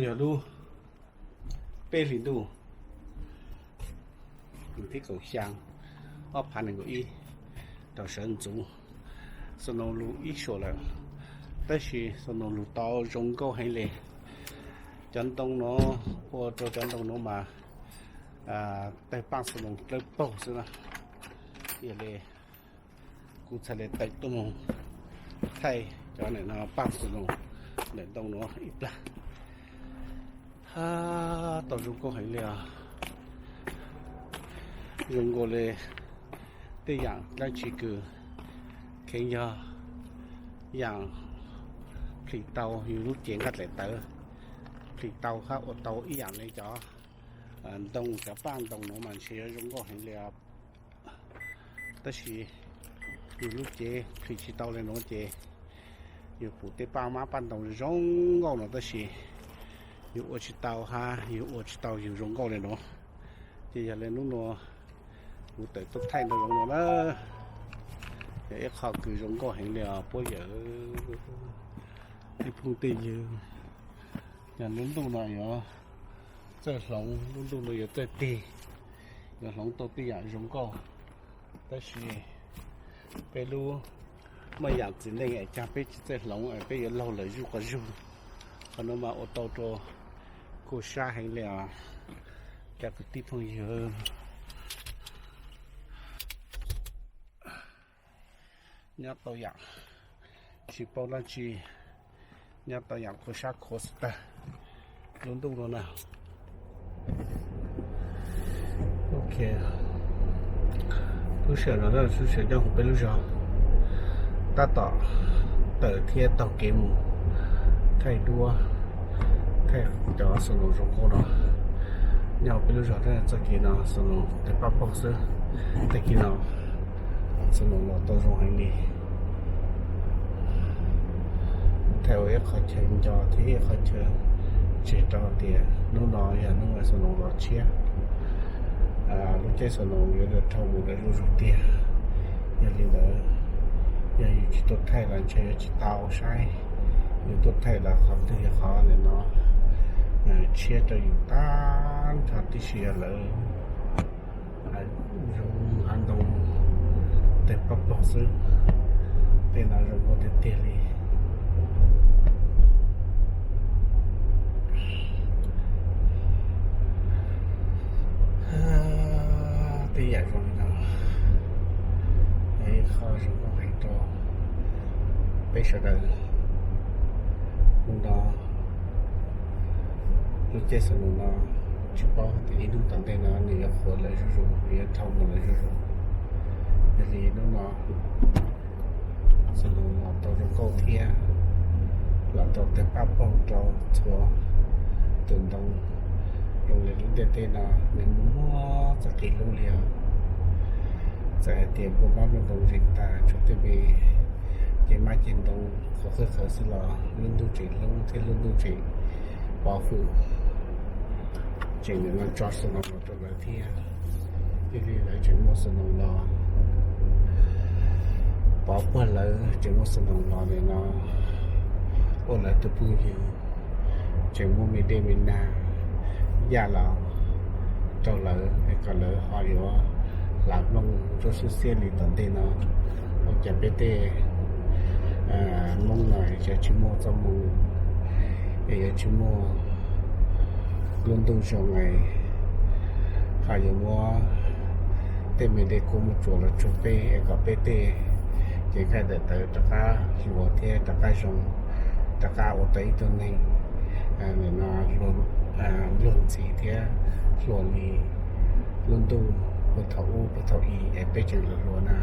Yog lub peb hlis ntuj thib kaum xya, ob phav nees nkaum ib, rau sawv ntxuv, snow lug ib suam lawm, tab sis snow lug tau zoo nkauj heev li. Cov ntoo no, ua rau cov ntoo no mas tawg paaj snow dlawb paug xwb na. Yog li kuv txhad li tawm tuaj moog thaij cov paaj snow ntawm ntoo no ib plag. Hab, tau zoo nkauj heev li os. Zoo nkaus li tej yaam dlaab tsi kws kheev yog yaam plhis tau yug lub cev nqaj dlaim tawv, plhis tau hab ua tau ib yaam li cov ntoo, cov paaj ntoo no mas ntshe yuav zoo nkauj heev li os. Tab sis yug lub cev plhis tsi tau li no ces yug pum tej paaj mab paaj ntoo zoo nkauj no tab sis yug ua tsi tau hab yug ua tsi tau yug zoo nkauj li no. Ces yog li hnub no kuv tawm tuaj thaij ntau zoo no na, yog ib qho kws zoo nkauj heev li os puab yawm, ib phooj tej ywg. Yog lub ntuj no yuav txawj hloov, lub ntuj no yuav txawj tig, yuav hloov tau tej yaam zoo nkauj. Tab sis peb lub muaj yaam txiv neej es caag peb tsi txawj hloov es peb yuav laug lawm zuj quas zug. Qhov no mas ua tau rua kuj sab heev li os cov kwv tij phooj ywg. Nyob tau yaam tsi paub dlaab tsi, nyob tau yaam khuv sab khuv xwb tag lub ntuj no na. Ok, lub sij hawm no lub sij hawm nyob huv peb lub zog, tab tom tawm thiab taug kev mus thaij duab, thaij cov snow zoo nkauj no. Nyob huv peb lub zog txoj kev no snow tawg paj paug xwb. Tag kis no snow los tau zoo heev li. Thaij ua ib qhov chaw nco thiab ib qhov chaw tseg rau tias hnub no yog hnub snow los tshiab. Lub caij snow yuav luag dhau mus lawm zuj zus tiag. Yog li ntawd, yog yus tsis tuaj thaij los ntshe yuav tsis tau saib. Yus tuaj thaij los qhov twg yog qhov ntawm no tshiab rau yus tag nrho tib si yog lawv zoo hav ntoo tawg paj paug xwb. Tej no zoo nkauj tiag tiag li. Tej yam zoo li no yog ib qho zoo nkauj heev rau peb sawv daws. Hnub no lub caij snow no tsis paub tias ib hnub tom ntej no nws yuav qhuav lawm zuj zus, nws yuav dhau mus lawm zuj zus. Yog li hnub no snow los tau zoo nkauj thiab los tau tawg paj paug rau txhua tus ntoo. Zoo li lub ntiaj teb no nws muaj muaj txoj kev hlub li os. Txawm hais tias npua mab npua ntoo zeeg tas, tshuav tej me cev mab cev ntoo qhuav qhawv qhawv xwb los lub ntuj tseem hlub thiab lub ntuj tseem pov hwm, tseem nim no tso snow los rau lawv thiab. Thiaj li lawv tseem muaj snow los pov puag lawv, tseem muaj snow los nim no ua lawv tus phooj ywg, tseem muaj me dej me nag yaj los rau lawv es kom lawv ho yuav hla Hmoob rau sib xiab li tom ntej no. Ua cas peb tej Hmoob no yuav tsis muaj txoj hmoo, es yuav tsis muaj lub ntuj zoo es ho yuav muab tej me dej kub muab tsuas los tsuag peb es kom peb tej cev nqaij daim tawv rov qab hluas thiab rov qab zoo, rov qab ua tau ib tug neeg nim no luag ntxhi thiab hluas li lub ntuj puag thaum ub puag thaum i es peb tseem hluas hluas na.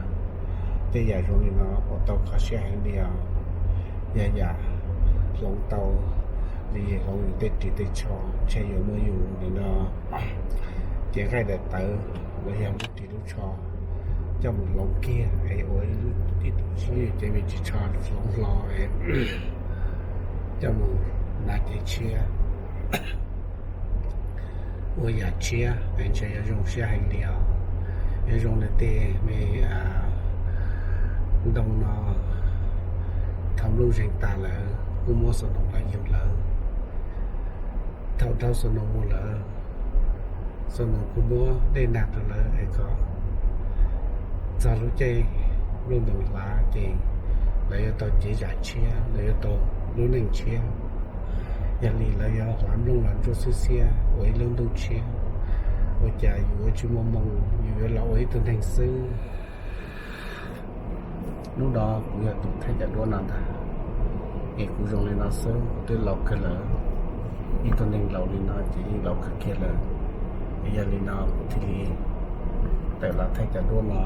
Tej yam zoo li no ua tau kho siab heev li os. Yog yam hloov tau li hloov yus tej ris tej tsho, ntshe yuav muab yus nim no cev nqaij daim tawv los yog lub ris lub tsho coj mus hloov kiag es ua ib lub tib tug sib yus cev me ris tsho hloov hlo es coj mus hnav cev tshiab ua yam tshiab es ntshe yuav zoo siab heev li os. Yuav zoo li tej me ntoo no thaum nplooj zeeg tas lawm kuj muab snow los yug lawm. Thaum dhau xo no mus lawm, xo no kuj muab dej nag rau lawv es kom txog lub caij nplooj ntoo hlav ces lawv yuav tau cev zam tshiab, lawv yuav tau lub neej tshiab. Yog li lawv yuav hlav nplooj los ntsuab xwb xiab ua ib lub ntuj tshiab. Ua cas yus yuav tsis muaj moo, yus yuav los ua ib tug neeg xwb. Hnub no kuv yog tus thaij cov duab no ntag, es kuv zoo li no xwb kuv twb laus kawg lawm. Ib tug neeg laus li no ces yeej laus kawg kiag lawm. Es yog li no kuv thiaj li tawm los thaij cov duab no,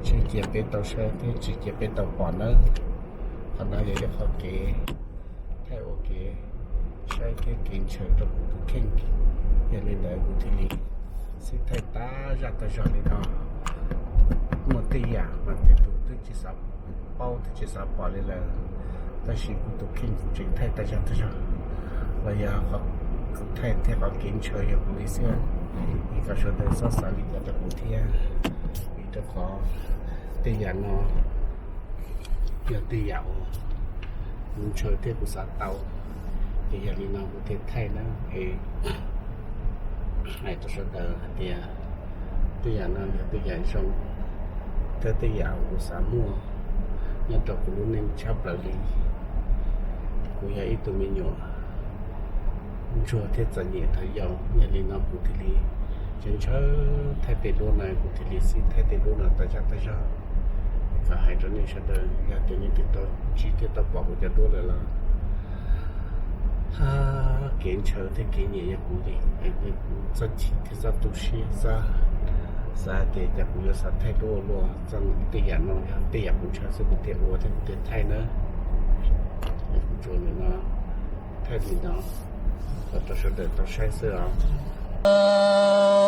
tsis cia peb tau saib thiab tsis cia peb tau pom nawb. Qhov no yog ib qho kev thaij ua kev saib thiab kev ntshaw rau kuv tus kheej. Yog li ntawd kuv thiaj li xij thaij tas zaj tas zog li no. Muaj tej yam mas tej tus twb tsis xav paub twb tsis xav pom li lawm, tab sis kuv tus kheej kuv tseem thaij tas zaj tas zog. Los yog qhov kuv thaij thiab qhov kev ntshaw yog kuv li xwb, es kom sawv daws txhob xav li cas rau kuv thiab. Vim rau qhov tej yam no yog tej yam uas kuv ntshaw thiab kuv xav tau, ces yog li no kuv thiaj thaij na. Es hais rau sawv daws hais tias tej yam no yog tej yam zoo thiab tej yam kuv xav muaj nyob rau kuv lub neej tshaj plaws li. Kuv yog ib tug me nyuam ntsuag thiab txom nyem thaum yau, yog li no kuv thiaj li ntshaw ntshaw thaij tej duab no, kuv thiaj li xij thaij tej duab no tas zaj tas zog kom hais rau nej sawv daws. Yog tias nej twb tau ntsib thiab tau pom kuv cov duab lawm los, kev ntshaw thiab kev nyiam yog kuv li, es kuv txhob chim thiab txhob tu siab, txhob xav hais tias cas kuv yuav xav thaij duab ua luaj. Txog tej yam no yog tej yam kuv ntshaw xwb kuv thiaj ua thiab kuv thiaj thaij nawb. Es kuv tsuas nim no thaij li no kom rau sawv daws tau saib xwb os.